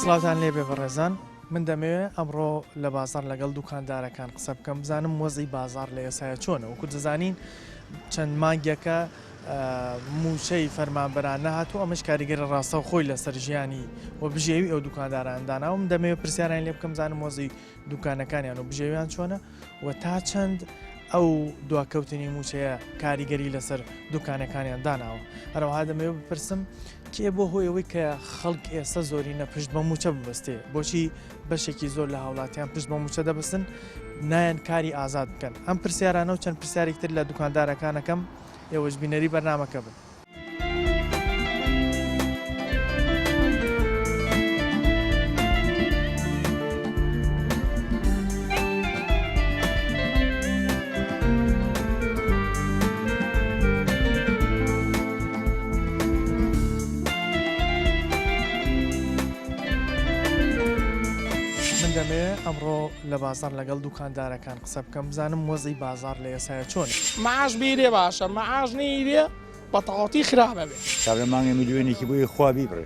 سڵاوتان لێبێ بەڕێزان من دەمەوێ ئەمڕۆ لە بازار لەگەڵ دوکاندارەکان قسە بکەم بزانم وەزی بازار لە ئێسایە چۆنە وەکو دەزانین چەند مانگێکە مووچەی فەرمانبەران نەهاتوو ئەمەش کاریگەری ڕاستەوخۆی لەسەر ژیانی و بژێوی ئەو دوکانداران داناوە من دەمەوێت پرسیاران لێ بکەم بزانم وەزی دوکانەکانیان و بژێویان چۆنە و تا چەند ئەو دواکەوتنی مووچەیە کاریگەری لەسەر دوکانەکانیان داناوە. هەروەها دەمەوێت بپرسم کێ بۆ هۆی ئەوەی کە خەڵک ئێستا زۆرینە پشت بە مووچە ببەستێ بۆچی بەشێکی زۆر لە هاوڵاتیان پشت بە مووچە دەبەستن نایەن کاری ئازاد بکەن ئەم پرسیارانە و چەند پرسیارێک تر لە دوکاندارەکانەکەم ئێوەش بینەری بەرنامەکە بن. من دەمەوێ ئەمڕۆ لە بازاڕ لەگەڵ دوکاندارەکان قسە بکەم بزانم وەزعی بازاڕ لە ئێسایا چۆنە. معاش بیرێ باشە معاش نیرێ بە تەواوەتی خراپە بێ. کابرا مانگێ ملیۆنێکی بۆی خوا بیبڕێ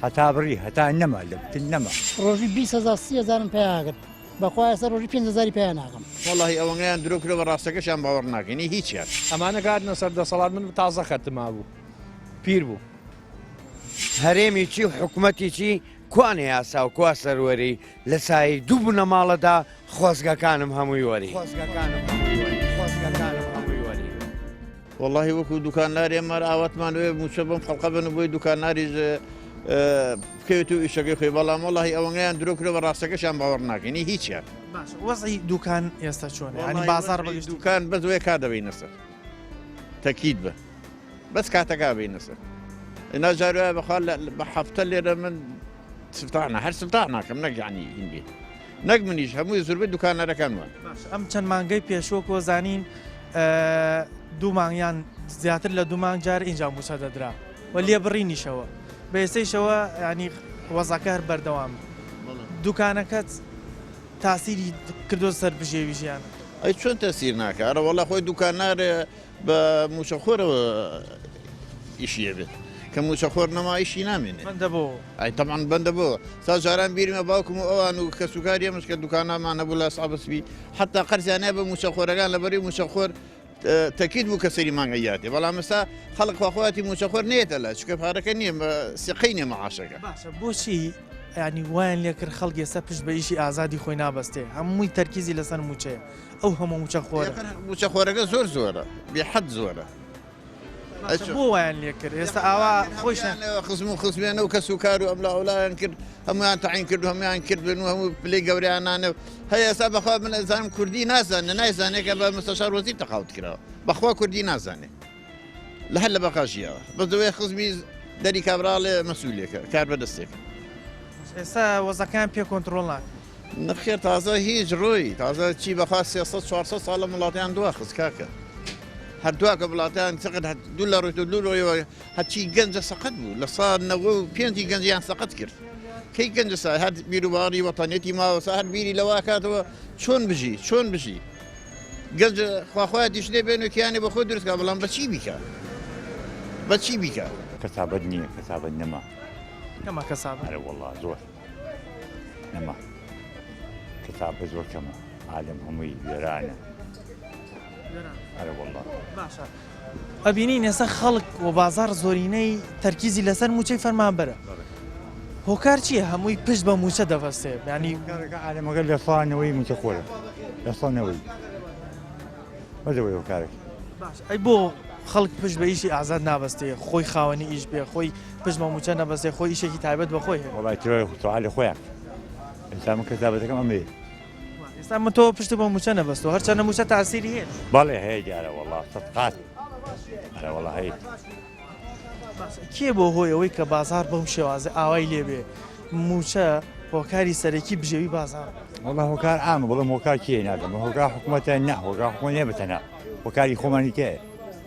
هەتا بڕی هەتا نەما لە بتن نەما. ڕۆژی 20 هەزار 30 هەزارم پیا کرد بەخوا ئێستا ڕۆژی 5 هەزاری پیا ناکەم. وەڵاهی ئەوەنگەیان درۆ کردوە بە ڕاستەکەشیان باوەڕ ناکەین هیچیان. ئەمانە کە هاتنە سەر دەسەڵات من تازە خەتم مابوو پیر بووم. هەرێمی چی و حکومەتی چی کوانێ یاسا و کوا سەروەری لە سایەی دوو بنەماڵەدا خۆزگەکانم هەمووی وەری. وەڵاهی وەکو دوکاندار ئێمە ئاواتمان وێ موچە بەم خەڵقە بن و بۆی دوکانداریش بکەوێت و ئیشەکەی خۆی بەڵام وەڵاهی ئەوەنگەیان درۆ کرۆ بە ڕاستەکەشیان باوەڕ ناکەین هیچیان. باش وەزعی دوکان ئێستا چۆنە یانی بازاڕ بە گشتی؟ دوکان بەس وێ کار دەبەینە سەر تەکید بە. بەس کاتەکە بینە سەر ئینا جار وایە بەخوا بە هەفتە لێرە من سفتاح نا هەر سفتاح ناکەم نەک یعنی هین بێ نەک منیش هەمووی زوربەی دوکانەرەکان وان. باش ئەم چەند مانگەی پێشوو کۆ زانین دوو مانگ یان زیاتر لە دوو مانگ جار ئینجا مووچە دەدرا و لێبڕینیشەوە بە ئێستەیشەوە ینی وەزعەکە هەر بەردەوام دوکانەکەت تاسیری کردۆ سەر بژێوی ژیانت؟ ئەی چۆن تەسیر ناکا ئەرە وەڵا خۆی دوکانار بە مووچەخۆرەوە ئیشی ئەبێت کە مووچەخۆر نەما ئیشی نامێنێ. بەندە بۆ. ئەی تەبعەن بەندە بۆ. سا جاران بیرمە باوکم و ئەوان و کەسوکاری ئێمەش کە دوکانامان هەبوو لە سابە سپی حەتا قەرزیان هەیە بە مووچەخۆرەکان لەبەری مووچەخۆر تەکید بوو کە سەری مانگ ئەیاتێ بەڵام ئێستا خەڵک خواخوایەتی مووچەخۆر نێتە لای چونکە پارەکە نییە سیقەی نییە مەعاشەکە. باشە بۆچی یانی وایان لێکرد خەڵک ئێستا پشت بە ئیشی ئازادی خۆی نابەستێ هەمووی تەرکیزی لەسەر مووچەیە ئەو هەموو موچە خۆرە. موچە خۆرەکە زۆر زۆرە بێ حەد زۆرە. بۆ وایان لێ کرد ئێستا ئاوا خۆشیان خزم و خزمێنە و کەس و کار و ئەملا ئەولایان کرد هەمویان تەعین کرد و هەمویان کرد بن و هەموو پلەی گەوریان نانە و هەیە ئێستا بەخوا من ئەزانم کوردی نازانێ نایزانێ کە بە مستەشار وەزیر تەقاوت کراوە بەخوا کوردی نازانێ لە هەر لە بەغا ژیاوە بەس دەوێ خزمی دەری کابراڵێ مەسولێکە کار بەدەستێکە ئێستا وەزەکان پێ کۆنتترۆل ناکەن. نەخێر تازە هیچ ڕۆی تازە چی بەخوا 300 400 ساڵە وڵاتیان دوا خست کاکە هەر دواکە وڵاتیان چقد دوو لە ڕۆیت و دوو ڕۆیەوە هەرچی گەنجە سەقەت بوو لە سا نەوە و پێنجی گەنجیان سەقەت کرد کەی گەنجە سا هەر بیروباڕی وەتەنیەتی ماوە سا هەر بیری لەوە کاتەوە چۆن بژی چۆن بژی گەنج خواخوایەتی شتێ بێن و کیانی بە خۆی دروست کا بەڵام بە چی بیکا بە چی بیکا. کەسابەت نییە کەسابەت نەما. کەمە کەسابەت. ئەرە وەڵا زۆر نەما کەسابەت زۆر کەمە عالەم هەمووی وێرانە. ئەرە وەڵا. باشە ئەبینین ئێستا خەڵک و بازاڕ زۆرینەی تەرکیزی لەسەر مووچەی فەرمانبەرە هۆکار چییە هەمووی پشت بە مووچە دەبەستێ ینی هۆکارەکە عالەمەکە لە سا نەوەی مووچە خۆرە لە سا نەوەی بەس ئەوەی هۆکارەکە. باش ئەی بۆ خەڵک پشت بە ئیشی ئازاد نابەستێ خۆی خاوەنی ئیش بێ خۆی پشت بە مووچە نەبەستێ خۆی ئیشێکی تایبەت بە خۆی هەیە. وەڵای ترۆی سوعالی خۆیان ئێستا من کەسابەتەکەم ئەمەیە. ئێستا من تۆ پشت بە مووچە نەبەستووە هەرچەندە مووچە تاسیری هەیە. بەڵێ هەیە دیارە وەڵا سەدقات ئەرە وەڵا هەیە. کێ بۆ هۆی ئەوەی کە بازاڕ بەم شێوازە ئاوای لێبێ مووچە هۆکاری سەرەکی بژێوی بازاڕ؟ وەڵا هۆکار عامە بەڵام هۆکار کێ نازانم هۆکار حکوومەتە نا هۆکار حکوومەت نییە بەتەنها هۆکاری خۆمانی تێیە.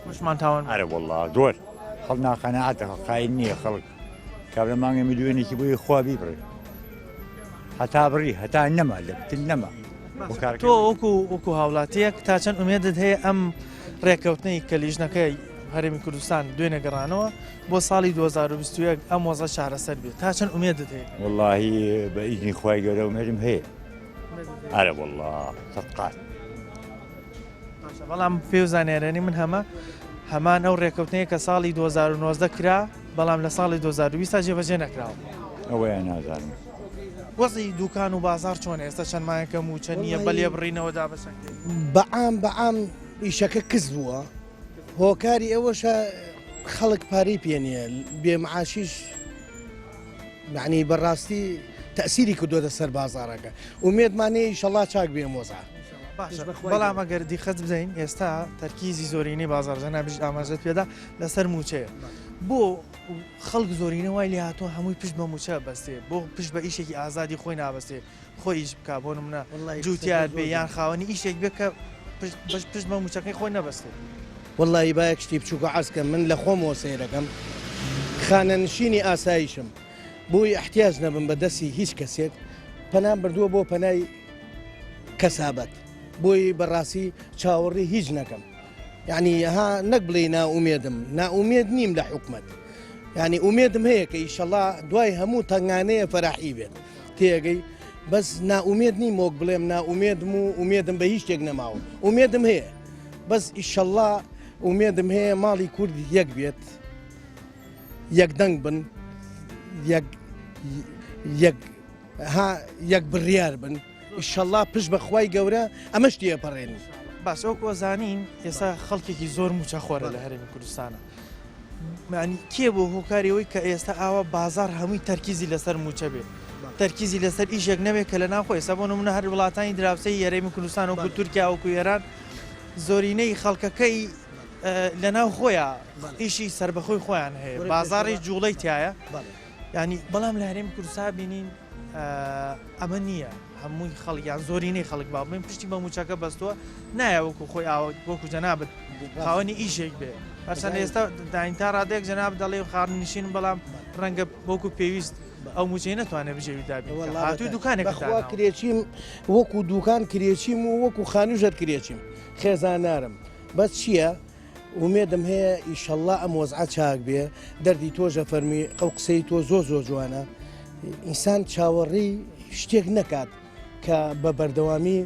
خۆشمان تاوان. ئەرە وەڵا زۆر خەڵک ناقەناعەتە خەڵک قایل نییە خەڵک کابرا مانگە ملیۆنێکی بۆی خوا بیبڕێ هەتا بڕی هەتا نەما لە بتن نەما. تۆ وەکو وەکو هاوڵاتیەک تا چەند ئومێدت هەیە ئەم ڕێککەوتنەی کە لیژنەکەی هەرێمی کوردستان دوێنێ گەڕانەوە بۆ ساڵی 2021 ئەم وەزە چارەسەر بێت تا چەند ئومێدت هەیە؟ وەڵاهی بە ئیزنی خوای گەورە ئومێدم هەیە ئەرە وەڵا سەدقات. باشە بەڵام پێ و زانیارانی من هەمە هەمان ئەو ڕێکەوتنەیە کە ساڵی 2019 کرا بەڵام لە ساڵی 2020 جێبەجێ نەکراوە. ئەوەیان نازانم. وەزعی دوکان و بازاڕ چۆنە ئێستا چەند مانگێکە مووچە نییە بە لێبڕینەوە دابەشەکرێت؟ بەعام بەعام ئیشەکە کز بووە هۆکاری ئەوەشە خەڵک پارەی پێ نییە بێ معاشیش معنی بەڕاستی تەسیری کردوێتە سەر بازارەکە ئومێدمانەیە ئیشەڵا چاک بێ مۆزە. باشە بەڵام ئەگەر دیقەت بدەین ئێستا تەرکیزی زۆرینەی بازاڕ جەنابیشت ئاماژەت پێدا لەسەر مووچەیە بۆ خەڵک زۆرینە وای لێهاتووە هەمووی پشت بە مووچە بەستێ بۆ پشت بە ئیشێکی ئازادی خۆی نابەستێ خۆی ئیش بکا بۆ نمونە جوتیار بێ یان خاوەنی ئیشێک بێ کە پشت بە مووچەکەی خۆی نەبەستێ. وەڵایی با یەک شتی بچووکە عەرز کەم من لە خۆمەوە سەیرەکەم خانەنشینی ئاسایشم بۆی ئەحتیاج نەبم بە دەستی هیچ کەسێک پەنام بردووە بۆ پەنای کەسابەت بۆی بەڕاستی چاوەڕێی هیچ نەکەم یعنی ها نەک بڵێ نائومێدم نائومێد نیم لە حکومت یعنی ئومێدم هەیە کە ئیشەڵا دوای هەموو تەنگانەیە فەراحی بێت تێگەی بەس نائومێد نیم وەک بڵێم نائومێدم و ئومێدم بە هیچ شتێک نەماوە ئومێدم هەیە بەس ئیشەڵا ئومێدم هەیە ماڵی کورد یەک بێت یەک دەنگ بن یەک یەک ها یەک بڕیار بن ئیشەڵا پشت بە خوای گەورە ئەمەش تێپەڕێنی. باشە وەکو ئەزانین ئێستا خەڵکێکی زۆر موچە خۆرە لە هەرێمی کوردستانە معنی کێ بۆ هۆکاری ئەوەی کە ئێستا ئاوا بازار هەمووی تەرکیزی لەسەر موچە بێ تەرکیزی لەسەر ئیشێک نەبێت کە لە ناوخۆ ئێستا بۆ نمونە هەر وڵاتانی دراوسێی هەرێمی کوردستان وەکو تورکیا وەکو ئێران زۆرینەی خەڵکەکەی لە ناو خۆیان ئیشی سربەخۆی خۆیان هەیە بازاڕی جوڵەی تایە ینی بەڵام لە هەرێمی کوردستان بینین ئەمە نییە هەمووی خەڵک یان زۆرینەی خەڵک با بڵێن پشتی بە موچەکە بەستووە نایە وەکو خۆی ئاوە وەکو جەنابت خاوەنی ئیشێک بێ هەرچەند ئێستا داین تا ڕادەیەک جەناب دەڵێ خانەنشین بەڵام ڕەنگە وەکو پێویست ئەو موچەی نەتوانێت بژێوی دابین هاتووی دوکانێک بەخوا کرێچیم وەکو دوکان کرێچیم و وەکو خانووشەر کرێچیم خێزانارم بەس چییە؟ ئومێدم هەیە ئیشەڵا ئەم وەزعە چاک بێ دەردی تۆش ئەفەرموی ئەو قسەی تۆ زۆر زۆر جوانە ئینسان چاوەڕێی شتێک نەکات کە بە بەردەوامی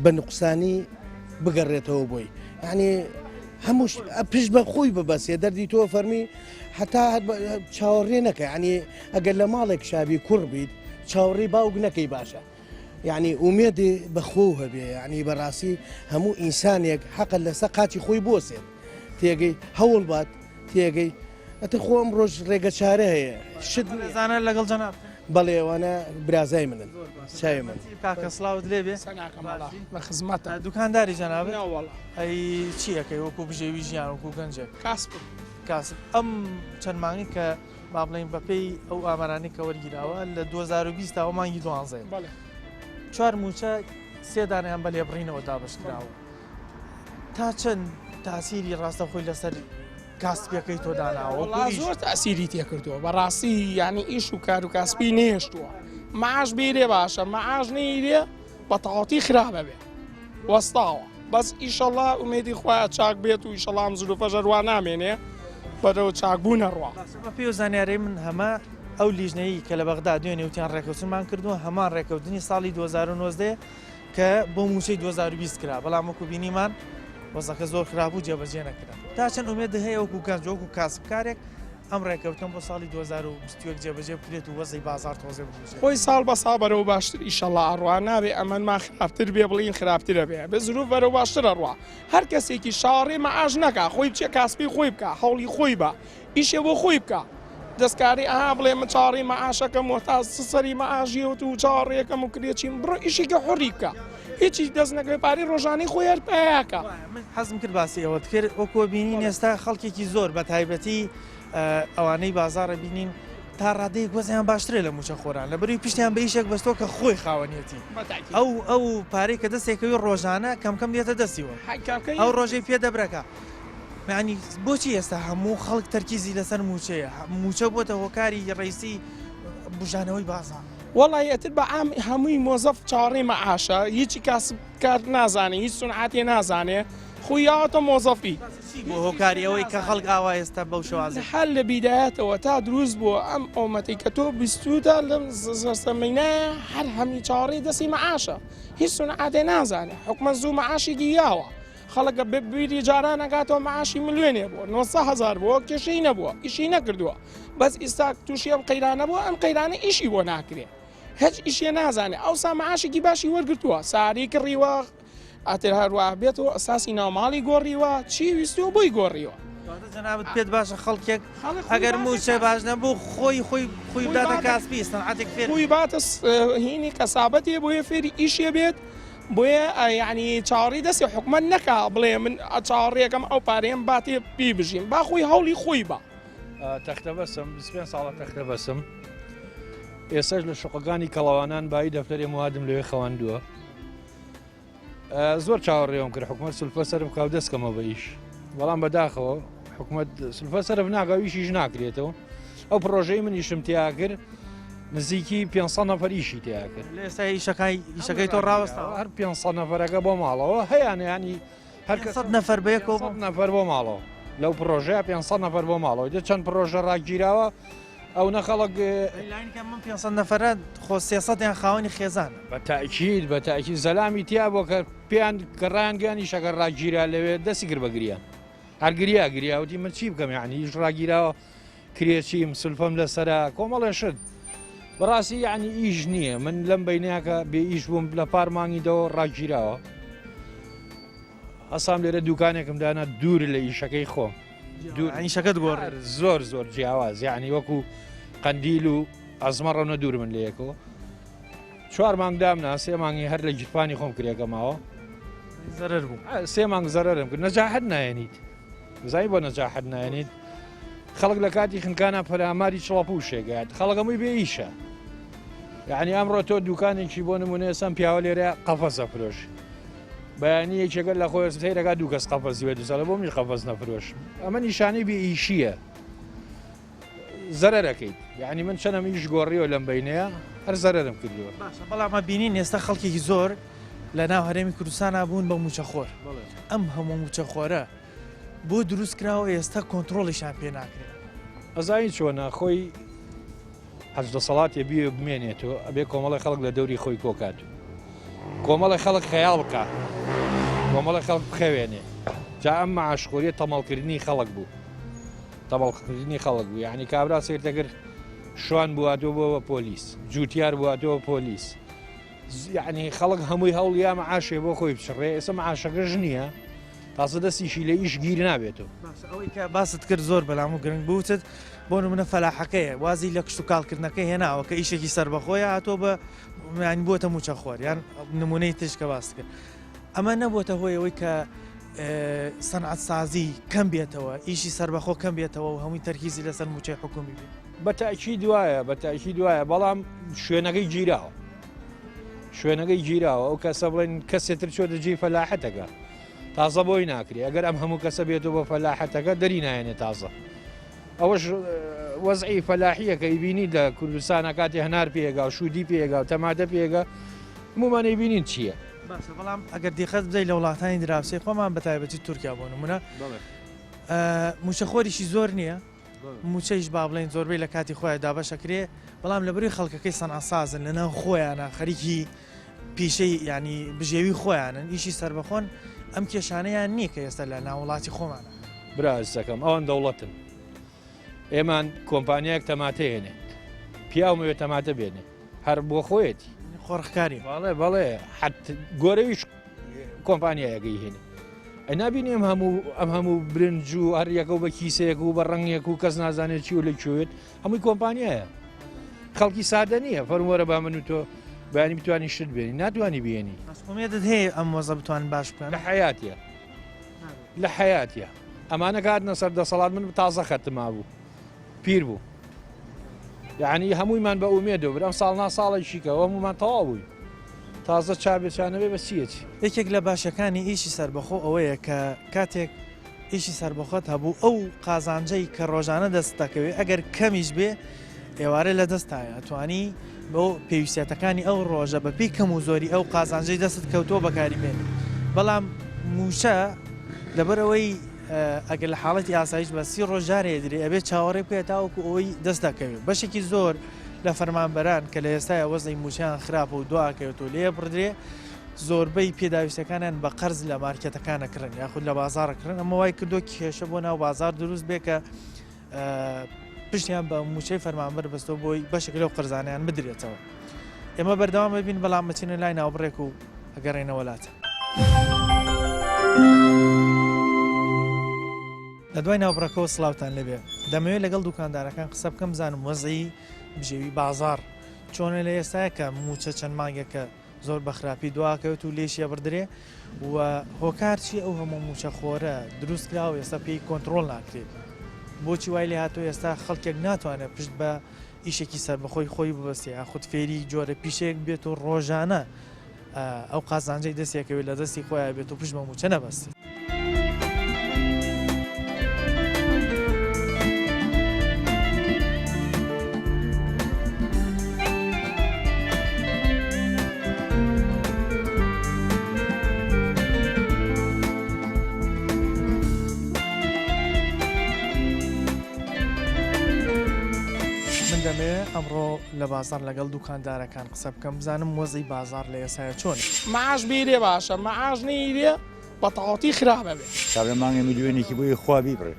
بە نقصانی بگەڕێتەوە بۆی یعنی هەموو پشت بە خۆی ببەسێ دەردی تۆ فەرمی هەتا چاوەڕێ نەکە ینی ئەگەر لە ماڵێک شابی کوڕ بیت چاوەڕێی باوک نەکەی باشە یەعنی ئومێدێ بە خۆو هەبێ یەعنی بەڕاستی هەموو ئینسانێک حەقە لەسەر قاچی خۆی بۆسێت تێگەی هەوڵ بات تێگەی ئەتر خۆ ئەم ڕۆژ ڕێگە چارە هەیە شت زانە لەگەڵ جەناب بەڵێ ئەوانە برازای منن چاوی من کاکە سڵاوت لێ بێ لە خزمەتە دوکانداری جەناب ئەی چی ئەەکەی وەکو بژێوی ژیان وەکو گەنجێک کاسب کاسب ئەم چەند مانگی کە با بڵێین بەپێی ئەو ئامارانەی کە وەرگیراوە لە 2020 تاوە مانگی دوانزەیە چوار موچە سێ دانیان بە لێبڕینەوە دابشکراوە تا چەند تاسیری ڕاستەخۆی لەسەر کاسپیەکەی تۆ داناوە زۆر تاسیری تێکردووە بەڕاستی ینی ئیش و کار و کاسپی نێشتووە معاش بیرێ باشە معاش نیرێ بە تەواوەتی خراپە بێ وەستاوە بەس ئیشەڵا ئومێدی خوایە چاک بێت و ئیشەڵا ئەم زروفەش هەروا نامێنێ بەرەو چاکبوون ئەڕوا. بە پێی زانیاری من هەمە ئەو لیژنەیی کە لە بەغدا دوێنێ وتیان ڕێکەوتنمان کردووە هەمان ڕێکەوتنی ساڵی 2019 کە بۆ مووچەی 2020 کرا بەڵام وەکو بینیمان وەزەکە زۆر خراپ و جێبەجێ نەکرا تا چەند ئومێد هەیە وەکو گەنج وەکو کاسبکارێک ئەم ڕێکەوتنە بۆ ساڵی 2021 جێبەجێ بکرێت و وەزعی بازاڕ تۆزێ بگوزێت. خۆی ساڵ بە ساڵ بەرەو باشتر ئیشەڵا ئەڕوا نابێ ئەمەنمان خراپتر بێ بڵێین خراپترە بێ بێ زروف بەرەو باشتر ئەڕوا هەر کەسێکی چاوەڕێ مەعاش نەکا خۆی بچێ کاسپی خۆی بکا هەوڵی خۆی با ئیشێ بۆ خۆی بکا دەستکاری ئەها بڵێ من چاوەڕێی مەعاشەکەم و تا سەری مەعاشیەوت و چاوەڕێکەم و کرێچیم بڕۆ ئیشێکی حوڕی بکە هیچی دەست نەکەوێ پارەی ڕۆژانەی خۆی هەر پەیاکە. من حەزم کرد باسی ئەوەت کرد وەکو بینین ئێستا خەڵکێکی زۆر بە تایبەتی ئەوانەی بازاڕە بینین تا ڕادەیەک وەزیان باشترە لە موچە خۆران لە بەروی پشتیان بە ئیشێک بەستۆ کە خۆی خاوەنیەتی ئەو ئەو پارەی کە دەستێکەوەی ڕۆژانە کەم کەم دێتە دەستیوە ئەو ڕۆژەی پێ دەبرەکە معنی بۆچی ئێستا هەموو خەڵک تەرکیزی لەسەر موچەیە موچە بۆتە هۆکاری ڕیسی بژانەوەی بازاڕ. وەڵی ئەتر بە عام هەمووی مۆزەف چاوەڕێی مەعاشە هیچی کاسب کار نازانێ هیچ سونعاتێ نازانێ خۆی یاوەتە مۆزەفی. چی بۆ هۆکاری ئەوەی کە خەڵک ئاوا ئێستا بەو شێوازە؟ هەر لە بیدایەتەوە تا دروست بووە ئەم ئۆمەتەی کە تۆ بیستوتە لەم سەرسەمینە هەر هەمی چاوەڕێی دەستی مەعاشە هیچ سونعاتێ نازانێ حکومەت زوو مەعاشێکی یاوە خەڵکە بە بیری جاران ئەگاتەوە مەعاشی ملیۆنێ بووە 900 هەزار بووە کێشەی نەبووە ئیشی نەکردووە بەس ئیستا تووشی ئەم قەیرانە بووە ئەم قەیرانە ئیشی بۆ ناکرێ هیچ ئیشێ نازانێ ئەوسا مەعاشێکی باشی وەرگرتووە ساری کڕیوە ئەتر هەروا بێتەوە ئەساسی ناوماڵی گۆڕیوە چی ویستووە بۆی گۆڕیوە. واتە جەنابت پێت باشە خەڵکێک ئەگەر مووچە باش نەبوو خۆی خۆی خۆی بداتە کاسپی سەنعەتێک فێر خۆی باتە هینی کەسابەتێ بۆیە فێری ئیشێ بێت بۆیە یعنی چاوەڕی دەستی حکومەت نەکا بڵێ من چاوەڕێکەم ئەو پارەیەم باتێ پێی بژیم با خۆی هەوڵی خۆی با. تەختە بەسم 25 ساڵە تەختە بەسم ئێسش لە شقەکانی کەڵەوانان بایی دەفتەرێ موادم لەوێ خەواندووە زۆر چاوەڕێوم کرد حکومەت سولفە سەرف بکا و دەست کەمەوە بە ئیش بەڵام بەداخەوە حکومەت سولفە سەرف ناکا و ئیشیش ناکرێتەوە ئەو پرۆژەی من ئیشم تیا کرد نزیکی 500 نەفەر ئیشی تیا کرد لە ئێستا ئیشەکەی ئیشەکەی تۆ ڕاوەستاوە هەر 500 نەفەرەکە بۆ ماڵەوە هەیانە ینی هەر کە 500 نەفەر بەیەکەوە 500 نەفەر بۆ ماڵەوە لەو پرۆژەیە 500 نەفەر بۆ ماڵەوە دە چەند پرۆژە ڕاگیراوە ئەو نە خەڵک. لاین کەم من 500 نەفەرە خۆ 300 یان خاوەنی خێزانە. بە تاکید بە تاکید زەلامی تیا بۆ کە پێیان کە ڕایانگەیان ئیشەکە ڕاگیرا لەوێ دەستی کرد بە گریان هەر گریا گریا وتی من چی بکەم یعنی ئیش ڕاگیراوە کرێچیم سولفەم لەسەرە کۆمەڵێ شت بەڕاستی یعنی ئیش نییە من لەم بینیاکە بێ ئیش بووم لە پار مانگی دەوە ڕاگیراوە ئەسام لێرە دوکانێکم دانا دوور لە ئیشەکەی خۆم دوور ئیشەکەت گۆڕ زۆر زۆر جیاواز یعنی وەکو قەندیل و ئەزمە ڕەونە دوور من لە یەکەوە چوار مانگ دامنا سێ مانگی هەر لە گیرفانی خۆم کرێکە ماوە زەرەر بوو سێ مانگ زەرەرم کرد نەجاحەت نایەنیت زای بۆ نەجاحەت نایەنیت خەڵک لە کاتی خنکانە پەلاماری چڵەپوشێگات خەڵک هەمووی بێ ئیشە یعنی ئەمڕۆ تۆ دوکانێکی بۆ نمونە ئێستا پیاوە لێرە قەفەزە فرۆش بەیانی یەکێکە لە خۆی سەیرەکە دوو کەس قەفەزی وێ دوساڵە بۆ منیش قەفەز نەفرۆش ئەمە نیشانەی بێ ئیشیە زەرەرەکەیت یعنی من چەنەم ئیش گۆڕیوە لەم بینەیە هەر زەرەرم کردووە باشە بەڵام بینین ئێستا خەڵکێکی زۆر لە ناو هەرێمی کوردستانە بوون بە موچەخۆر ئەم هەموو موچەخۆرە بۆ دروست کراوە ئێستا کۆنتترۆڵیشان پێ ناکرێت ئەزانی چۆنە خۆی هەرچ دەسەڵاتێ بیەوێ بمێنێتەوە ئەبێ کۆمەڵی خەڵک لە دەوری خۆی کۆکات و کۆمەڵی خەڵک خەیاڵ بکات کۆمەڵی خەڵک بخەوێنێ جا ئەم معاشخۆریە تەمەڵکردنی خەڵک بوو تەمەڵکردنی خەڵک بوو یعنی کابرا سیر دەکرد شوان بواتەوە بۆ بە پۆلیس جوتیار بواتەوە پۆلیس یعنی خەڵک هەمووی هەوڵیا معاشێ بۆ خۆی بچڕێ ئێستا معاشەکەش نییە تازە دەستیشی لە ئیش گیر نابێتەوە. باشە ئەوەی کە باست کرد زۆر بەلام و گرنگ بوو وتت بۆ نمونە فەلاحەکەیە وازی لە کشتوکاڵکردنەکەی هێناوە کە ئیشێکی سەربەخۆیە هاتووە بە یانی بووەتە مووچەخۆر یان نمونەی تریش کە باست کرد ئەمە نەبووەتە هۆی ئەوەی کە سەنعەتسازی کەم بێتەوە ئیشی سەربەخۆ کەم بێتەوە و هەمووی تەرکیزی لەسەر مووچەی حکومی بێت؟ بە تەئکید وایە بە تەئکید وایە بەڵام شوێنەکەی گیراوە شوێنەکەی گیراوە ئەو کەسە بڵێن کەسێتر چۆتە جێی فەلاحەتەکە تازە بۆی ناکرێ ئەگەر ئەم هەموو کەسە بێتەوە بە فەلاحەتەکە دەری نایەنێ تازە ئەوەش وەزعی فەلاحیەکە ئیبینی لە کوردستانە کاتی هەنار پێگا و شوودی پێگا و تەماتە پێگا هەمومان ئەیبینین چییە؟ باشە بەڵام ئەگەر دیقەت بدەیت لە وڵاتانی دراوسێ خۆمان بە تایبەتی تورکیا بۆ نمونە موچەخۆریشی زۆر نییە مووچەیش با بڵێین زۆربەی لە کاتی خۆیان دابەش ئەکرێ، بەڵام لەبەروی خەڵکەکەی سەنعەتسازن لەناو خۆیانە خەریکی پیشەی یانی بژێوی خۆیانن ئیشی سەربەخۆن ئەم کێشانەیان نییە کە ئێستا لە ناو وڵاتی خۆمانە. برا ئازیزەکەم ئەوان دەوڵەتن ئێمان کۆمپانیایەک تەماتە هێنێت پیاومەوێت تەماتە بێنێ هەر بۆ خۆیەتی قۆرخکاری بەڵێ بەڵێ حەت گۆرەویش کۆمپانیایەکەی هێنێ ئەی نابینی ئەم هەموو ئەم هەموو برنج و هەر یەکە و بە کیسەیەک و بە ڕەنگێک و کەس نازانێت چی و لە کوێت هەمووی کۆمپانیایە خەڵکی سادە نییە فەرموەرە با من و تۆ بەیانی بتوانی شت بێنی ناتوانی بێنی بەس ئومێدت هەیە ئەم وەزە بتوان باش بکەن لە حیاتە لە حیاتە ئەمانە کاتنە سەر دەسەڵات من تازە خەتما بوو پیر بوو یعنی هەموویمان بە ئومێدەوە برام ساڵ نا ساڵێکی کەەوە هەمومان تەواو بووین تازە چابێ چانەبێ بە چیەتی. یەکێک لە باشەکانی ئیشی سەربەخۆ ئەوەیە کە کاتێک ئیشی سەربەخۆت هەبوو ئەو قازانجەی کە ڕۆژانە دەست دەکەوێت ئەگەر کەمیش بێ ئێوارە لە دەستایە ئەتوانی بۆ پێویستیاتەکانی ئەو ڕۆژە بە پێی کەم و زۆری ئەو قازانجەی دەستت کەوتووە بەکاری بێنی بەڵام مووچە لەبەرئەوەی. ئەگەر لە حاڵەتی ئاسایش بە سی ڕۆژ جارێ درێ ئەبێت چاوەڕێ بکەێت تاوەکو ئەوەی دەست دەکەوێت بەشێکی زۆر لە فەرمانبەران کە لە ئێستای وەزعی مووچەیان خراپە و دواکەوێت و لێ بڕدرێ زۆربەی پێداویستەکانیان بە قەرز لە مارکێتەکانە کڕن یاخود لە بازاڕە کڕن ئەمە وای کردو کێشە بۆ ناو بازار دروست بێ کە پشتیان بە مووچەی فەرمانبەر بەستەوە بۆی بەشێک لەو قەرزانیان بدرێتەوە ئێمە بەردەوام ببین بەڵام بچینە لای ناوبڕێک و ئەگەڕێنەوە لاتە. لە دوای ناوبڕەکەەوە سلااوان لەبێ دەمەوێت لەگەڵ دوکاندارەکان قسە بکەم بزانم وەزعی بژێوی بازار چۆنە لە ئێستاە کە موچە چەند مانگێکە زۆر بە خراپی دواکەوێت و لێشی ئەبڕدرێ و هۆکار چی ئەو هەموو موچە خۆرە دروست کراوە ئێستا پێی کۆنتڕۆڵ ناکرێت بۆچی وای لێ هاتووە ئێستا خەڵکێک ناتوانێت پشت بە ئیشێکی سەربەخۆی خۆی ببەستێ یاخود فێری جۆرە پیشەیەک بێت و ڕۆژانە ئەو قازانجەی دەستێکەوێت لە دەستی خۆیان بێت و پشت بە موچە نەبەستێت. من دەمەوێت ئەمڕۆ لە بازاڕ لەگەڵ دوکاندارەکان قسە بکەم بزانم وەزعی بازاڕ لە ئێستایا چۆنە. معاش بیرێ باشە معاش نەیرێ بە تەواوەتی خراپە بێ. کابرا مانگێ ملیۆنێکی بۆ خوا بیبڕێ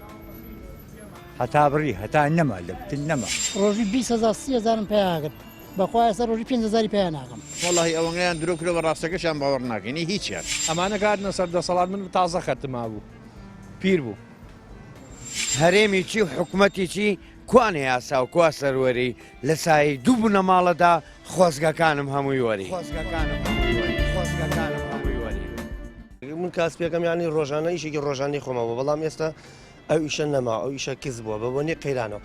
هەتا بڕی هەتا نەما لە بتن نەما. ڕۆژی 20 هەزار 30 هەزارم پیا کرد بەخوا ئێستا ڕۆژی 5 هەزاری پیا ناکەم. وەڵاهی ئەوەنگەیان درۆ کردوە بە ڕاستەکەشیان باوەڕ ناکەین هیچیان. ئەمانە کە هاتنە سەر دەسەڵات من تازە خەتم مابوو پیر بوو. هەرێمی چی و حکومەتی چی کوانێ یاسا و کوا سەروەری لە سایەی دوو بنەماڵەدا خۆزگەکانم هەمووی وەری. من کاسپیەکەم یانی ڕۆژانە ئیشێکی ڕۆژانەی خۆمە بوو بەڵام ئێستا ئەو ئیشە نەما ئەو ئیشە کز بووە بە بۆنی قەیرانەوە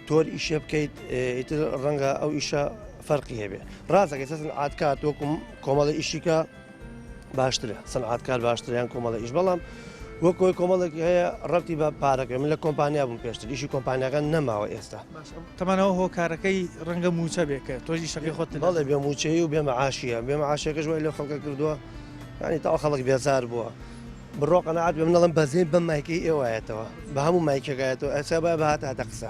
تۆر ئیشێ بکەیت ئیتر ڕەنگە ئەو ئیشە فەرقی هەبێ ڕاستەکە ئێستا سنعاتکات وەکو کۆمەڵی ئیشیکە باشترە سنعاتکار باشترە یان کۆمەڵە ئیش بەڵام وەک ئەوەی کۆمەڵێک هەیە ڕەتی بە پارەکە من لە کۆمپانیا بووم پێشتر ئیشی کۆمپانیاکان نەماوە ئێستا تەمانەوە هۆکارەکەی ڕەنگە موچە بێ کە تۆش ئیشەکەی خۆت بەڵێ بێ موچەیی و بێ مەعاشیە بێ مەعاشەکەش وای لەو خەڵکە کردووە یانی تاو خەڵک بێزار بووە بڕۆ قەناعەت بێ من ئەڵێم بەزێ بەم مایکەی ئێوایەتەوە بە هەموو مایکەکایەتەوە ئێستا با بەهاتە هاتە قسە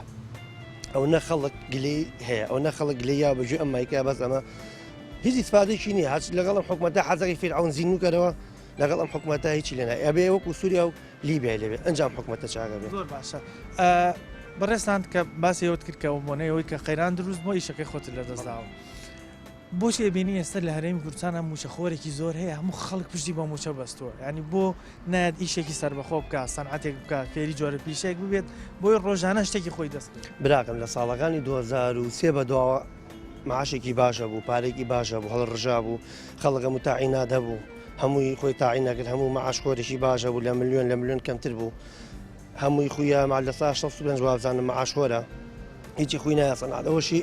ئەو نە خەڵک گلەی هەیە ئەو نە خەڵک گلەی یا بەگوێ ئەم مایکە بەس ئەمە هیچ ئیسفادەیەکی نییە هەرچ لەگەڵ ئەم حکومەتە حەزەکەی فیرعەون زیندوو کەرەوە لەگەڵ ئەم حکومەتە هیچی لێ نایە ئەبێ وەکو سووریا و لیبیای لێبێ ئەنجا ئەم حکومەتە چاکە بێت. زۆر باشە بەڕێزتان کە باسی ئەوەت کرد کە بۆنەی ئەوەی کە قەیران دروست بووە ئیشەکەی خۆتت لەدەست داوە بۆچی ئەبینی ئێستا لە هەرێمی کوردستان مووچەخۆرێکی زۆر هەیە هەموو خەڵک پشتی بە مووچە بەستووە ینی بۆ نایەت ئیشێکی سەربەخۆ بکە سەنعەتێک بکە فێری جۆرە پیشێک ببێت بۆی ڕۆژانە شتێکی خۆی دەست براکەم لە ساڵەکانی 2023 بە دواوە معاشێکی باش هەبوو پارێکی باش هەبوو هەڵڕژا بوو خەڵک هەموو تاعینات هەبوو هەمووی خۆی تاعین نەکرد هەموو معاش خۆرێکی باش هەبوو لە ملیۆن لە ملیۆن کەمتر بوو هەمووی خویا مع لە سا 65 وابزانم معاش خۆرە هیچی خوی نایە سەنعات ئەوەشی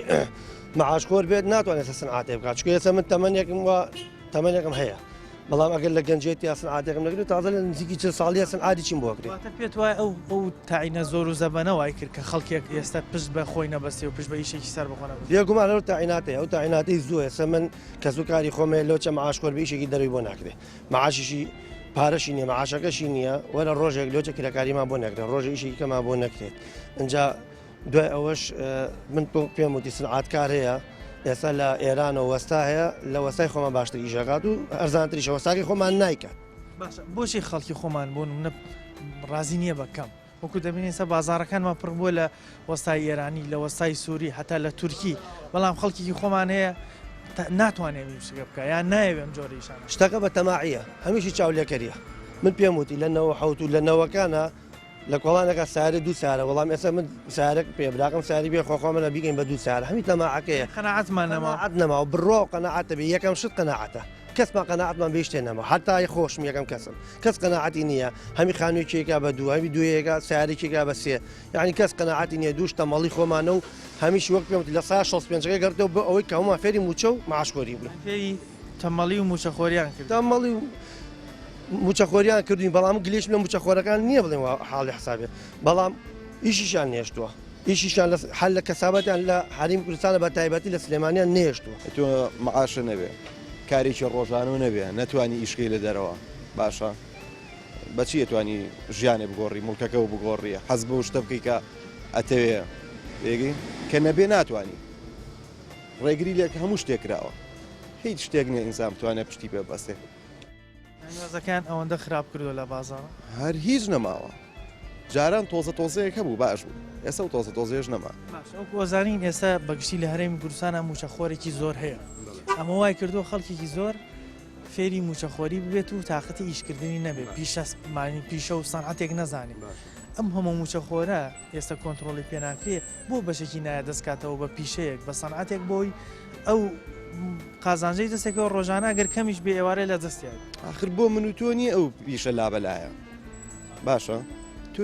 معاش خۆر بێت ناتوانێت سەنعاتێ بکات چونکە ئێستا من تەمەنێکم وە تەمەنێکم هەیە بەڵام ئەگەر لە گەنجێتی یا سنعاتێکم نەگرێت تازە لە نزیکی چل ساڵیە سنعاتی چیم بۆ کرێ. واتە پێت وایە ئەو ئەو تاعینە زۆر و زەبەنە وای کرد کە خەڵکێک ئێستا پشت بە خۆی نەبەستێ و پشت بە ئیشێکی سەر بەخۆ نەبەستێ؟ بێگومان ئەو تاعیناتەیە ئەو تاعیناتەی زووە ئێستا من کەس و کاری خۆم هەیە لۆ چە معاش خۆر بێ ئیشێکی دەرەوەی بۆ ناکرێ معاشیشی پارەشی نییە معاشەکەشی نییە وەرە ڕۆژێک لۆچە کرێکاریمان بۆ نەکرێت ڕۆژێ ئیشێکی کەمان بۆ نەکرێت ئینجا دوای ئەوەش من پێم وتی سنعاتکار هەیە ئێستا لە ئێرانەوە وەستا هەیە لە وەستای خۆمان باشتر ئیشەکات و ئەرزانتریشە وەستاکەی خۆمان نایکات. باشە بۆچی خەڵکی خۆمان بۆ نمونە ڕازی نییە بە کەم وەکو دەبینین ئێستا بازاڕەکانمان پڕ بووە لە وەستای ئێرانی لە وەستای سووری هەتا لە تورکی بەڵام خەڵکێکی خۆمان هەیە ناتوانێت ئەم شتەکە بکە یان نایەوێت ئەم جۆرە ئیشانە شتەکە بە تەماعیە هەمیشی چاولێکەریە من پێم وتی لە 97 و لە نەوەکانە لە کۆڵانەکە سارە دوو سارە وەڵام ئێستا من سارەک پێ براکەم ساری بێ خۆخۆ منە بیکەین بە دوو سارە هەمی تەماعەکەیە قەناعەتمان نەما قەناعەت نەما و بڕوا و قەناعەتە بێ یەکەم شت قەناعەتە کەسمان قەناعەتمان بێ شتێ نەما حتا خۆشم یەکەم کەسم کەس قەناعەتی نییە هەمی خانوویەکێکا بە دوو هەمی دوویەکە سارێکێکا بە سێ یعنی کەس قەناعەتی نییە دووش تەمەڵی خۆمانە و هەمیش وەک پێم لە سا 65ەکە گەڕتەوە بۆ ئەوەی کە هەموومان فێری مووچە و معاشخۆری بووین فێری تەمەڵی و مووچەخۆریان کرد. تەمەڵی و مووچەخۆریان کردوین بەڵام گلێشم لە مووچەخۆرەکان نییە بڵێم وا حاڵی حسابێ بەڵام ئیشیشیان نێشتووە ئیشیشیان لە هەر لە کەسابەتیان لە هەریم کوردستانە بە تایبەتی لە سلێمانیان نێشتووە. تۆ معاشە نەبێ کارێکی ڕۆژانەو نەبێ نەتوانی ئیشکەی لە دەرەوە باشە. بەچی ئەتوانی ژیانێ بگۆڕی موڵکەکەو بگۆڕی حەز بەو شتە بکەی کە ئەتەوێ تێگەی کە نەبێ ناتوانی ڕێگری لێک هەموو شتێک کراوە هیچ شتێک نییە ئینسان بتوانێت پشتی پێ ببەستێ. یانی وەزەکەیان ئەوەندە خراپ کردووە لە بازاڕ؟ هەر هیچ نەماوە جاران تۆزە تۆزەیەک هەبوو باش بوو ئێستا و تۆزە تۆزەیەش نەما. باشە وەکو ئەزانین ئێستا بەگشتی لە هەرێمی کوردستانا مووچەخۆرێکی زۆر هەیە ئەمە وای کردووە خەڵکێکی زۆر فێری مووچەخۆری ببێت و تاقەتی ئیشکردنی نەبێت پیشە مانی پیشە و سەنعەتێک نەزانێت ئەم هەموو مووچەخۆرە ئێستا کۆنترۆڵی پێ ناکرێ بۆ بەشێکی نایە دەست کاتەوە بە پیشەیەک بە سەنعەتێک بۆی ئەو قازانجەی دەستێکەوە ڕۆژانە گەر کەمیش بێ ئێوارێ لە دەستیان. ئاخر بۆ من و تۆ نییە ئەو پیشە لابەلایە باشە تۆ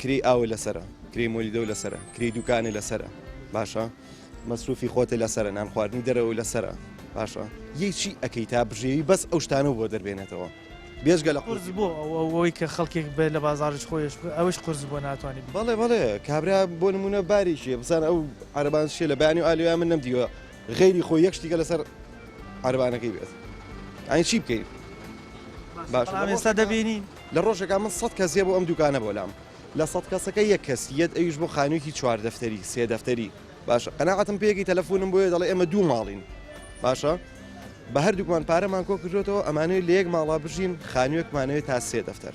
کرێی ئاو لەسرە کرێی مۆلیدە و لەسرە کرێی دوکانێ لەسرە باشە مەسروفی خۆتە لەسرە نان خواردنی دەرەوە لەسرە باشە یەی چی ئەەکەی تا بژێوی بەس ئەو شتانە بۆ دەربێنێتەوە بێجگە لە قورس بۆ ئەوەی کە خەڵکێک بێ لە بازاڕیش خۆیش ئەوش قورس بۆ ناتوانانی بەڵێ بەڵێ کابرا بۆ نمونە بارێکی بزان ئەو عربان شێ لە بەیانی و ئالویا من نەمدیوە غەیری خۆی یەک شتیکە لەسەر عربانەکەی بێت ئەین چی بکەین باش ئێستا دەبینین لە ڕۆژێکا من سە کەسیە بۆ ئەم دوکانە بۆ لام لە سە کەسەکە یەک کەس یەت ئەویش بۆ خانوویەکی چوار دەفتەری سێ دەفتەری باشە قەناعەتم پێکی تەلەفۆنم بۆیە دەڵێ ئێمە دوو ماڵین باشە بە هەردووکمان پارەمان کۆ کردوێتەوە ئەمانەوێت لە یەک ماڵا بژین خانوویەکمانەوێت تا سێ دەفتەر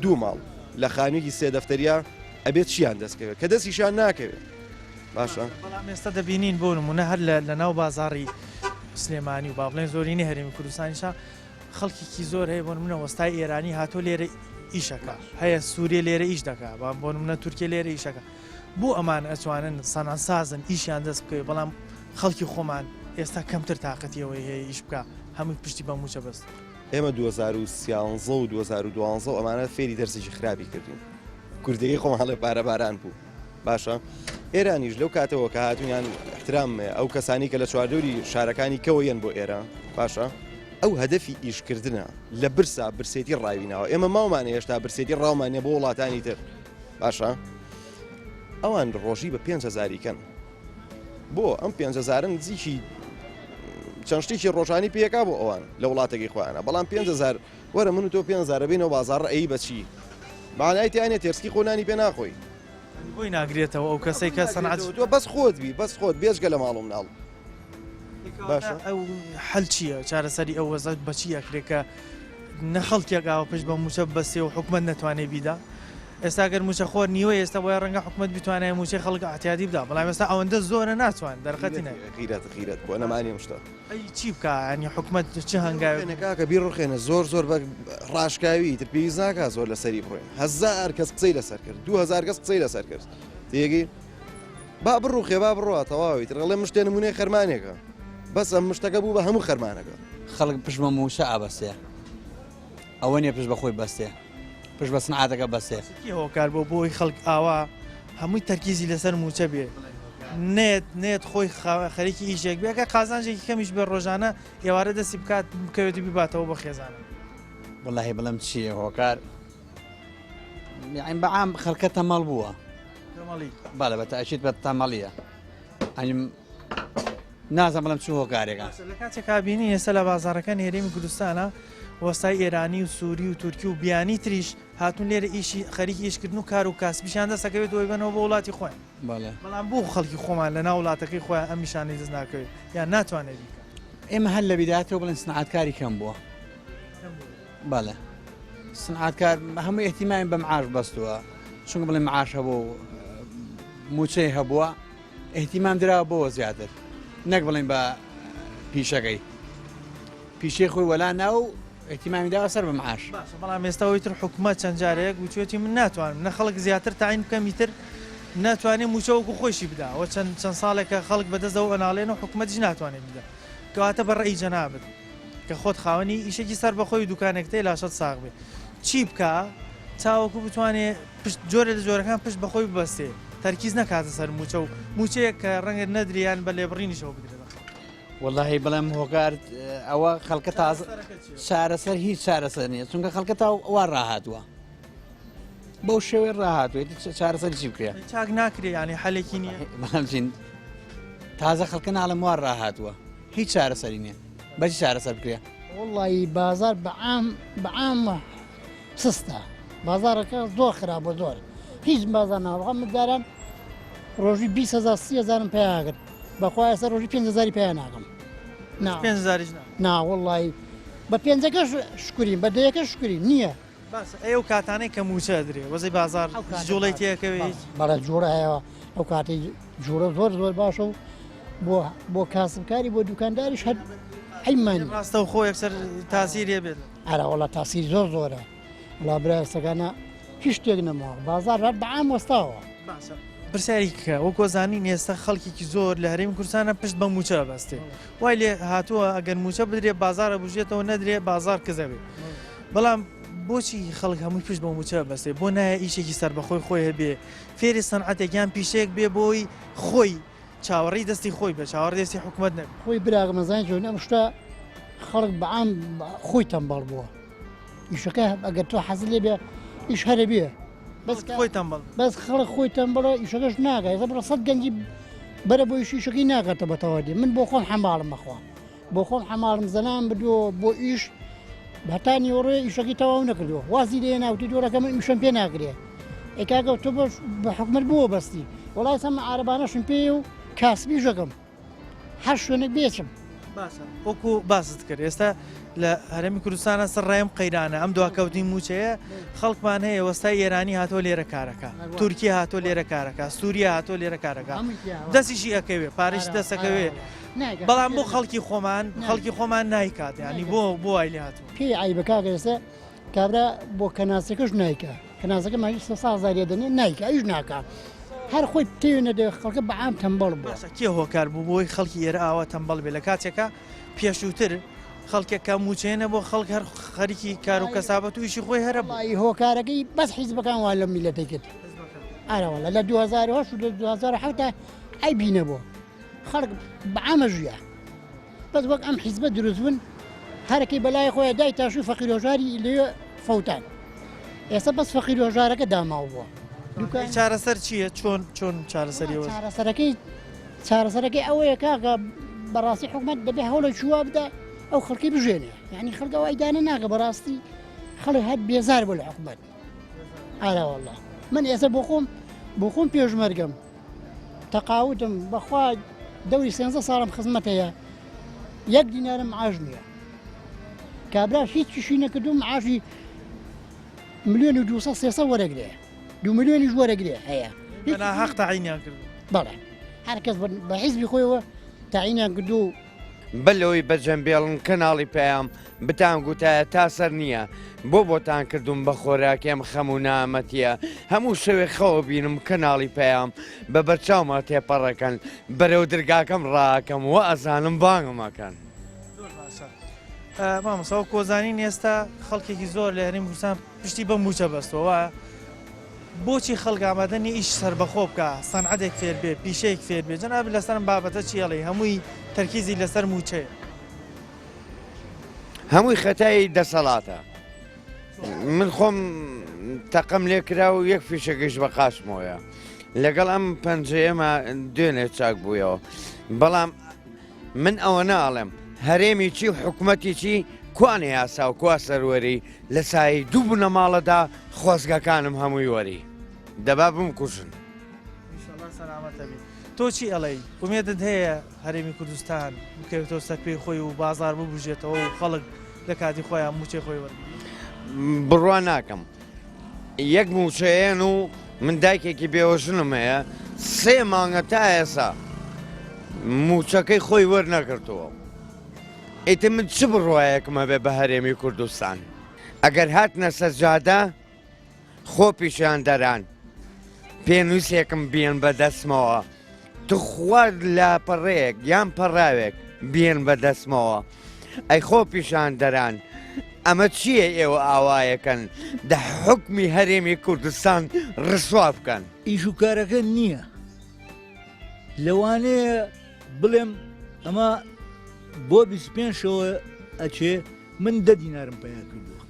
دوو ماڵ لە خانوویەکی سێ دەفتەریا ئەبێت چیان دەستکەوێت کە دەستیشان ناکەوێت باشە بەڵام ئێستا دەبینین بۆ نمونە هەر لە ناو بازاڕی سلێمانی و با بڵێن زۆرینەی هەرێمی کوردستانیشە خەڵکێکی زۆر هەیە بۆ نمونە وەستای ئێرانی هاتۆ لێرە ئیشەکە هەیە سووریە لێرە ئیش دەکا بۆ نمونە تورکیە لێرە ئیشەکە بۆ ئەمان ئەتوانن سەنعەتسازن ئیشیان دەست بکەوێت بەڵام خەڵکی خۆمان ئێستا کەمتر تاقەتی ئەوەی هەیە ئیش بکا هەمووی پشتی بە مووچە بەست. ئێمە 2013 و 2012 و ئەمانە فێری دەرسێکی خراپی کردین کوردەکەی خۆمان هەڵێ پارە باران بوو باشە ئێرانیش لەو کاتەوە کە هاتوونیان احترام ئەو کەسانی کە لە چواردەوری شارەکانی کەوە یەن بۆ ئێرە باشە ئەو هەدەفی ئیشکردنە لە برسا برسێتی ڕاویناوە ئێمە ماومانە هێشتا برسێتی ڕاومانە بۆ وڵاتانی تر باشە ئەوان ڕۆژی بە 5هزاری کەن بۆ ئەم 5هزارە نزیکی چەند شتێکی ڕۆژانی پێکا بۆ ئەوان لە وڵاتەکەی خۆیانە بەڵام 5هزار وەرە من و تۆ 5هزارە بینەوە بازاڕ ئەی بەچی مانای تیانە تێرسکی خۆ نانی پێ ناخۆی بۆی ناگرێتەوە ئەو کەسێک کە سەنعەت تۆ بەس خۆت بی بەس خۆت بێجگە لە ماڵ و مناڵ باشە ئەو حەل چییە چارەسەری ئەو وەزعە بەچی ئەکرێ کە نە خەڵکێک ئاوە پشت بە مووچە بەسێ و حکومەت نەتوانێ بیدا ئێستا گەر مووچە خۆر نیوە ئێستا بۆیە ڕەنگە حکومەت بتوانێت مووچەی خەڵک ئەعتیادی بدا بەڵام ئێستا ئەوەندە زۆرە ناتوان دەرقەتی نە غیرەت غیرەت بۆ نەمانی ئەم شتە ئەی چی بکا ینی حکومەت چ هەنگاوێک کاکە بیڕوخێنە زۆر زۆر بە ڕاشکاوی تر پێویست ناکا زۆر لەسەری بڕۆین هەزار کەس قسەی لەسەر کرد 2000 کەس قسەی لەسەر کرد تێگەی با بڕوخێ با بڕوا تەواوی تر ئەڵێ مشتێ نمونەی خەرمانێکە بەس ئەم مشتەکە بوو بە هەموو خەرمانەکە. خەڵک پشت بە مووچە ئەبەستێ ئەوە نیە پشت بە خۆی بەستێ پشت بە سنعاتەکە بەستێ. چی هۆکار بۆ بۆی خەڵک ئاوا هەمووی تەرکیزی لەسەر مووچە بێ نێت نێت خۆی خەریکی ئیشێک بێ کە قازانجێکی کەمیش بێ ڕۆژانە ئێوارە دەستی بکات بکەوێت و بیباتەوە بۆ خێزانە. وەڵاهی بڵێم چییە هۆکار یعنی بە عام خەڵکە تەمەڵ بووە تەمەڵی بەڵێ بە تەئکید بە تەمەڵیە ئەنی نازانم بڵێم چ هۆکارێکە لە کاتێکا بینی ئێستا لە بازاڕەکانی هەرێمی کوردستانە وەستای ئێرانی و سووری و تورکی و بیانی تریش هاتوون لێرە ئیشی خەریکی ئیشکردن و کار و کاسبیشیان دەستەکەوێت و ئەیبەنەوە بۆ وڵاتی خۆیان بەڵام بۆ خەڵکی خۆمان لە ناو وڵاتەکەی خۆیان ئەم نیشانەی دەست ناکەوێت یان ناتوانێت بیکات ئێمە هەر لە بیدایەتەوە بڵێن سنعاتکاری کەم بووە بەڵێ سنعاتکار هەموو ئیهتیمامی بە معاش بەستووە چونکە بڵێ معاش هەبوو و موچەی هەبووە ئیهتیمام دراوە بۆ زیاتر نەک بڵێن بە پیشەکەی پیشەی خۆی وەلا نا و ئیهتیمامی داوە سەر بە معاش باشە بەڵام ئێستا ئەوی تر حکومەت چەند جارێک وتوێتی من ناتوانم نە خەڵک زیاتر تاین بکەم ئیتر ناتوانێ موچە وەکو خۆیشی بدا ئەوە چەند چەند ساڵێکە خەڵک بەدەستەوە ئەناڵێن و حکومەتیش ناتوانێت بدا کەواتە بە ڕەئی جەنابت کە خۆت خاوەنی ئیشێکی سەربەخۆی و دوکانێکت هەیە لاشەت ساغ بێ چی بکا تاوەکو بتوانێ پشت جۆرێ لە جۆرەکان پشت بەخۆی ببەستێ تەرکیز نەکاتە سەر موچە و موچەیەک کە ڕەنگە نەدرێ یان بە لێبڕینیشەوە بدرێ بە خەڵک. وەڵاهی بڵێم هۆکار ئەوە خەڵکە تازە چارەسەر هیچ چارەسەر نییە چونکە خەڵکە تا وا ڕاهاتووە بەو شێوەی ڕاهاتووە چارەسەر چی بکرێ چاک ناکرێ یانی حەلێکی نییە بەڵام چین تازە خەڵکە ناڵم وا ڕاهاتووە هیچ چارەسەری نییە بەچی چارەسەر بکرێ؟ وەڵی بازار بەعام بەعام سستە بازارەکە زۆر خراپە زۆر هیچ بازار ناوەڵا من جاران ڕۆژی 20 هزار 30 هزارم پیا کرد بەخوا ئێستا ڕۆژی 5 هزاری پیا ناکەم نا 5 هزاریش نا نا وەڵی بە پێنجەکەش شکرین بە دەیەکە شکرین نییە باشە ئەی ئەو کاتانەی کە مووچە ئەدرێ وەزعی بازاڕ هیچ جوڵەی تێکەوێ هیچ؟ بەڵێ جوڵە هەیە ئەو کاتەی جوڵە زۆر زۆر باشە و بۆ بۆ کاسبکاری بۆ دوکانداریش هەر عیبمان نییە. ڕاستەوخۆ یەکسەر تاسیری هەبێت. ئەرە وەڵا تاسیر زۆر زۆرە وەڵا برا ئێستاکانە هیچ شتێک نەماوە بازاڕ هەر بەعام وەستاوە. باشە پرسیارێکی کە وەکو زانین ئێستا خەڵکێکی زۆر لە هەرێمی کوردستانە پشت بە مووچە ئەبەستێ وای لێ هاتووە ئەگەر مووچە بدرێ بازاڕ ئەبوژێتەوە نەدرێ بازاڕ کز ئەبێ بەڵام بۆچی خەڵک هەمووی پشت بە مووچە بەستێ بۆ نایە ئیشێکی سەربەخۆی خۆی هەبێ فێری سەنعەتێک یان پیشەیەک بێ بۆی خۆی چاوەڕێی دەستی خۆی بێ چاوەڕێی دەستی حکوومەت نەبێ. خۆی براگەم ئەزانی چۆن ئەم شتە خەڵک بە عام خۆی تەمبەڵ بووە ئیشەکە ئەگەر تۆ حەزت لێ بێ ئیش هەرە بێ بەس خۆی تەمبەڵ بەس خەڵک خۆی تەمبەڵە ئیشەکەش ناگا ئێستا بڕە سەد گەنجی بەرە بۆ ئیش ئیشەکەی ناگاتە بە تەواوی من بۆ خۆم حەماڵم بەخوا بۆ خۆم حەماڵم زەلام بردووە بۆ ئیش هەتا نیوەڕۆ ئیشەکەی تەواو نەکردووە وازی لێ ناوتی دۆرەکە من ئیشم پێ ناکرێ ئەی کاکە تۆ بەش بە حکومت بۆ بەستی وڵای سەم عربانەشم پێ و کاسبیشەکەم هەر شوێنێک بێچم باشە وەکو باست کرد ئێستا لە هەرێمی کوردستانە سەر ڕێم قەیرانە ئەم دواکەوتنی مووچەیە خەڵکمان هەیە وەستای ئێرانی هاتۆ لێرە کارەکە تورکی هاتۆ لێرە کارەکە سووریا هاتۆ لێرە کارەکە دەستیشی ئەکەوێ پارەش دەستەکەوێ بەڵام بۆ خەڵکی خۆمان خەڵکی خۆمان نایکات ینی بۆ بۆ وای لێ هاتووە پێی عیبە کاکە ئێستا کابرا بۆ کەناسەکەش نایکا کەناسەکە ماوی سێ هەزاریە دەنێ نایکا ئیش ناکا هەر خۆی پێوێ نەدەوێ خەڵکە بە عام تەمبەڵ بووە. باشە کێ هۆکار بوو بۆی خەڵکی ئێرە ئاوا تەمبەڵ بێ لە کاتێکا پێشووتر خەڵکێک کە مووچەیە نەبوو خەڵک هەر خەریکی کار و کەسابەت و ئیشی خۆی هەرە بوو. وەڵایی هۆکارەکەی بەس حیزبەکان وا لەم میللەتەی کرد ئارە وەڵا لە 2008 و لە 2007 تا عەیبی نەبوو خەڵک بە عامە ژیا بەس وەک ئەم حیزبە دروست بوون هەرەکەی بەلای خۆیان دای تاشوی فەقیر هۆژاری لێ فەوتان ئێستا بەس فەقیر هۆژارەکە داماو بووە دوکان چارەسەر چییە چۆن چۆن چارەسەری چارەسەرەکەی چارەسەرەکەی ئەوەیە کاکە بەڕاستی حکومت دەبێ هەوڵە چووە بدە ئەو خەڵکی بژێنێ یعنی خەڵک ئەوەی دانە ناکە بەڕاستی خەڵک هەر بێزار بۆ لە حکومت ئارا والله من ئێستا بۆ خۆم بۆ خۆم پێشمەرگەم تەقاوتم بەخوا دەوری سێنزە ساڵم خزمەت هەیە یەک دینارم معاش نییە کابراش هیچ چیشی نەکردو معاشی ملیۆن و 200 300 وەرەگرێ دو ملیۆنیش وەرەگرێ هەیە حەق تەعینیان کرد بەڵێ هەر کەس بە حیزبی خۆیەوە تەعینیان کردو بەر لەوەی بەجەم بێڵن کەناڵی پەیام بتان گوتایە تا سەر نییە بۆ بۆتان کردوم بە خۆراکی ئەم خەم و نامەتیە هەموو شەوێ خەوە بینم کەناڵی پەیام بە بەرچاوما تێپەڕەکەن بەرەو درگاکەم ڕاکەم وە ئەزانم بانگم ئەکەن. زۆر باشە مامۆستا وەک کۆزانین ئێستا خەڵکێکی زۆر لە هەرێمی کوردستان پشتی بە مووچە بەستەوە وایە بۆچی خەڵک ئامادە نیە ئیش سەربەخۆ بکا سەنعەتێک فێر بێ پیشەیەک فێر بێ جەنابت لەسەر ئەم بابەتە چی ئەڵێی هەمووی تەرکیزی لەسەر مووچەیە. هەمووی خەتای دەسەڵاتە من خۆم تەقەم لێ کرا و یەک فیشەکەیش بە قاچمەوەیە لەگەڵ ئەم پەنجەیەمە دوێنێ چاک بوویەوە بەڵام من ئەوە ناڵێم هەرێمی چی و حکومەتی چی کوانێ یاسا و کوا سەروەری لە سایەی دوو بنەماڵەدا خۆزگەکانم هەمووی وەری دەبا بمکوژن. ئیشەڵا سەلامەت ئەبی. تۆ چی ئەڵێی؟ ئومێدت هەیە هەرێمی کوردستان بکەوێتەوە سەر پێی خۆی و بازاڕ ببوژێتەوە و خەڵک لە کاتی خۆیان مووچەی خۆی وەربگرێت؟ بڕوا ناکەم. یەک مووچەیەن و من دایکێکی بێوەژنم هەیە سێ مانگە تا ئێسا مووچەکەی خۆی وەرنەگرتووە. ئیتر من چ بڕوایەکم هەبێ بە هەرێمی کوردستان؟ ئەگەر هاتنە سەر جادە خۆپیشاندەران پێنووسێکم بیەن بە دەستمەوە تخوا لاپەڕەیەک یان پەڕاوێک بیەن بە دەستمەوە ئەی خۆپیشاندەران ئەمە چییە ئێوە ئاوایەکەن دە حوکمی هەرێمی کوردستان ڕسوا بکەن. ئیش و کارەکە نییە لەوانەیە بڵێم ئەمە بۆ 25 شەوە ئەچێ من دە دینارم پیا کردووە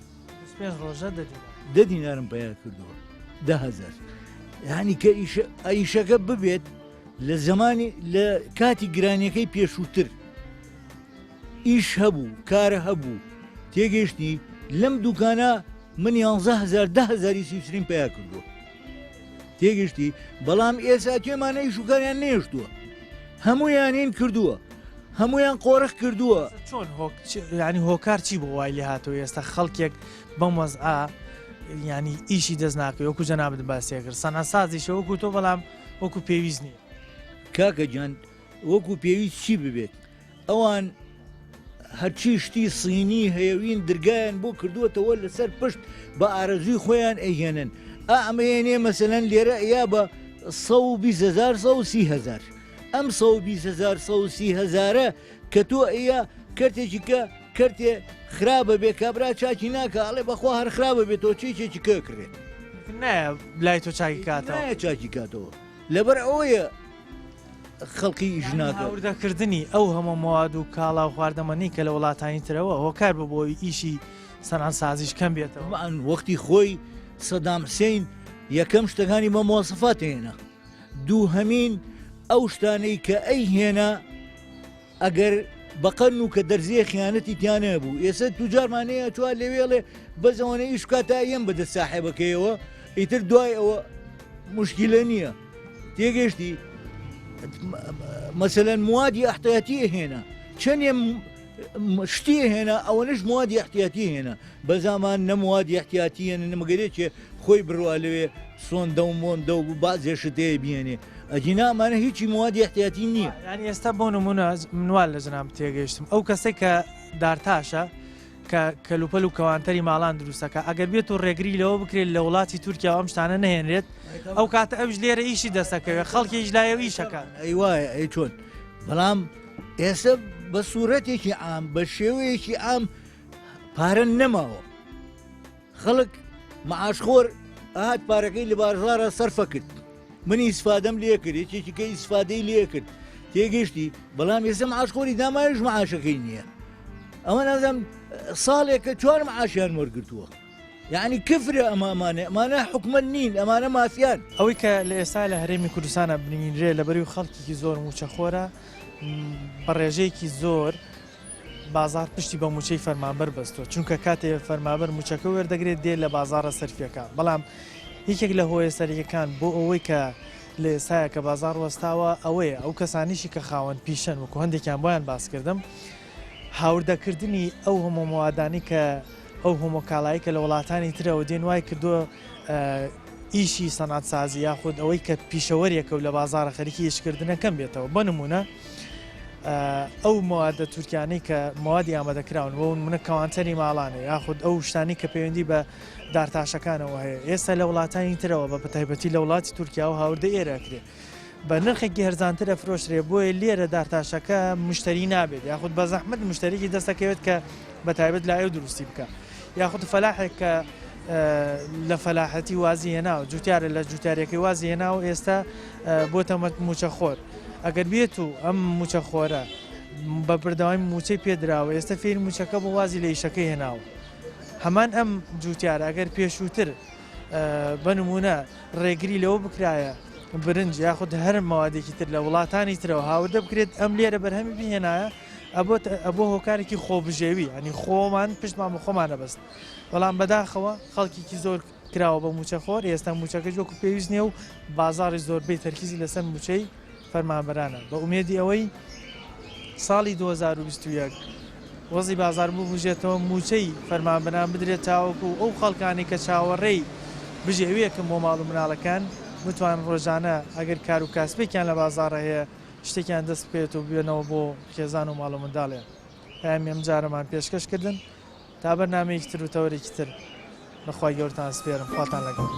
25 ڕۆژە دە دینار دە دینارم پیا کردووە دههزار یعنی کە ئیشەکە ببێت لە زمانی لە کاتی گرانیەکەی پێشووتر ئیش هەبوو کارە هەبوو تێگەیشتنی لەم دوکانە. من یانزە هەزار دە هەزاری سویسریم پیا کردووە تێگەشتی بەڵام ئێسا توێمانە ئیش و کاریان نێشتووە هەمویانین کردووە هەمویان قۆرخ کردووە. چۆن ینی هۆکار چی بۆ وای لێ هاتەوە ئێستا خەڵکێک بەم وەزعە ینی ئیشی دەست ناکەوێت وەکو جەنابت باسیە کرد سەنعەسازیشە وەکو تۆ بەڵام وەکو پێویست نییە. کاکە گیان وەکو پێویست چی ببێت ئەوان هەرچی شتی سینی هەیەوین درگایان بۆ کردووەتەوە لەسەر پشت بە ئارەزووی خۆیان ئەیهێنن ئا ئەمەیەنێ مەسەلەن لێرە ئەیا بە 120 هزار 130 هزار ئەم 120 هزار 130 هزارە کە تۆ ئەیا کەرتێکی کە کەرتێ خراپە بێ کابرا چاکی ناکە ئەڵێ بەخوا هەر خراپە بێت تۆ چێکێکی کە کرێت نایە لای تۆ چاکی کاتەوە چاکی کاتەوە لەبەر ئەوەیە خەڵکی ئیش ناکات. هاوردەکردنی ئەو هەموو مەواد و کاڵا و خواردەمەنی کە لە وڵاتانی ترەوە هۆکار بوو بۆ ئەوەی ئیشی سەنعەتسازیش کەم بێتەوە. ئەوان وەختی خۆی سەدام حسین یەکەم شتەکانی بە مواسفات هێنا، دووهەمین ئەو شتانەی کە ئەیهێنا ئەگەر بەقەد نوکە دەرزیە خیانەتی تیا نەبوو ئێستا توجارمان هەیە چوار لەوێڵێ بەس ئەوەنە ئیش بکات تا یەم بەدەست ساحێبەکەیەوە ئیتر دوای ئەوە مشکلە نییە تێگەشتی مەسەلەن موادی ئەحتیاتی هێنا چەندێ شتی هێنا ئەوەنش موادی احتیاتی هێنا بەزامان نە موادی احتیاتی هێنە نەمەگەرێکێ خۆی بڕوا لەوێ سۆندە و مۆندە و بازێ شتەیە بێنێ ئەگینا ئەمانە هیچی موادی احتیاتی نییە. یانی ئێستا بۆ نمونە من وا لە جەنابت تێگەیشتم ئەو کەسەی کە دارتاشە کە کەلوپەل و کەوانتەری ماڵان دروستەکە ئەگەر بێت و ڕێگری لەوە بکرێت لە وڵاتی تورکیا ئەم شتانە نەهێنرێت ئەو کاتە ئەوش لێرە ئیشی دەستەکەوێت خەڵکیش لایە و ئیشەکە ئەی وایە ئەی چۆن بەڵام ئێستا بە سوورەتێکی عام بە شێوەیەکی عام پارە نەماوە خەڵک معاشخۆر ئەهات پارەکەی لە بازاڕا سەرفە کرد من ئیسفادەم لێ کرد یەکێکی کە ئیسفادەی لێ کرد تێگەشتی بەڵام ئێستا معاشخۆری داماویش معاشەکەی نییە ئەوە نازم ساڵێکە چوار معاشیان وەرگتووە یعنی کفرە ئەمە ئەمانە ئەمانە حکومت نین ئەمانە مافیان. ئەوەی کە لە ئێستا لە هەرێمی کوردستانە بنینرێ لەبەروی خەڵکێکی زۆر مووچەخۆرە بە ڕێژەیەکی زۆر بازاڕ پشتی بە مووچەی فەرمانبەر بەستووە، چونکە کاتێ فەرمابەر مووچەکە وەردەگرێت دێت لە بازاڕە سەرفییەکە، بەڵام یەکێک لە هۆیە سەرەکیەکان بۆ ئەوەی کە لە ئێستایا کە بازاڕ وەستاوە ئەوەیە ئەو کەسانیشی کە خاوەن پیشەن وەکو هەندێکیان بۆیان باس کردم هاوردەکردنی ئەو هەموو مەوادانەی کە ئەو هەموو کاڵایی کە لە وڵاتانی ترەوە دێن وای کردووە ئیشی سەنعەتسازی یاخود ئەوەی کە پیشەوەرێکە و لە بازاڕە خەریکی ئیشکردنە کەم بێتەوە بە نمونە ئەو مەوادە تورکیانەی کە مەوادی ئامادەکراون بۆ نمونە کەوانتەری ماڵانە یاخود ئەو شتانی کە پەیوەندی بە دارتاشەکانەوە هەیە ئێستا لە وڵاتانی ترەوە بە بەتایبەتی لە وڵاتی تورکیا و هاوردە ئێرە کرێ بە نرخێکی هەرزانتر ئەفرۆشرێ بۆیە لێرە دارتاشەکە مشتری نابێت یاخود بە زەحمەت مشتریکی دەستەکەوێت کە بە تایبەت لای ئەو دروستی بکە یاخود فەلاحێک کە لە فەلاحەتی وازی هێناوە جوتیارە لە جوتیارەکەی وازی هێناوە ئێستا بۆتە موچەخۆر ئەگەر بێت و ئەم موچەخۆرە بە بردەوامی موچەی پێدراوە ئێستا فێری موچەکە بۆ وازی لە ئیشەکەی هێناوە هەمان ئەم جوتیارە ئەگەر پێشووتر بە نمونە ڕێگری لەوە بکرایە برنج یاخود هەر مەوادێکی تر لە وڵاتانی ترەوە هاوردە بکرێت ئەم لێرە بەرهەمی بهێنایە ئەبۆ هۆکارێکی خۆبژێوی ینی خۆمان پشتمان بە خۆمانە بەست بەڵام بەداخەوە خەڵکیکی زۆر کراوە بە موچەخۆر ئێستا موچەکە وەکو پێویست نییە و بازاری زۆربەی تەرکیزی لەسەر موچەی فەرمانبەرانە بە ئومێدی ئەوەی ساڵی 2021 وەزی بازار ببوژێتەوە موچەی فەرمانبەران بدرێت تاوەکو ئەو خەڵکانی کە چاوەڕێی بژێویەکن بۆ ماڵ و مناڵەکان بتوانن ڕۆژانە ئەگەر کار و کاسبێکیان لە بازاڕ هەیە شتێکیان دەست بکەوێت و بێنەوە بۆ خێزان و ماڵ و منداڵیان. پەیامی ئەمجارەمان پێشکەش کردن تا بەرنامەیەکی تر و تەوەرێکی تر بە خوای گەورەتان ئەسپێرم خواتان لەگەڵ.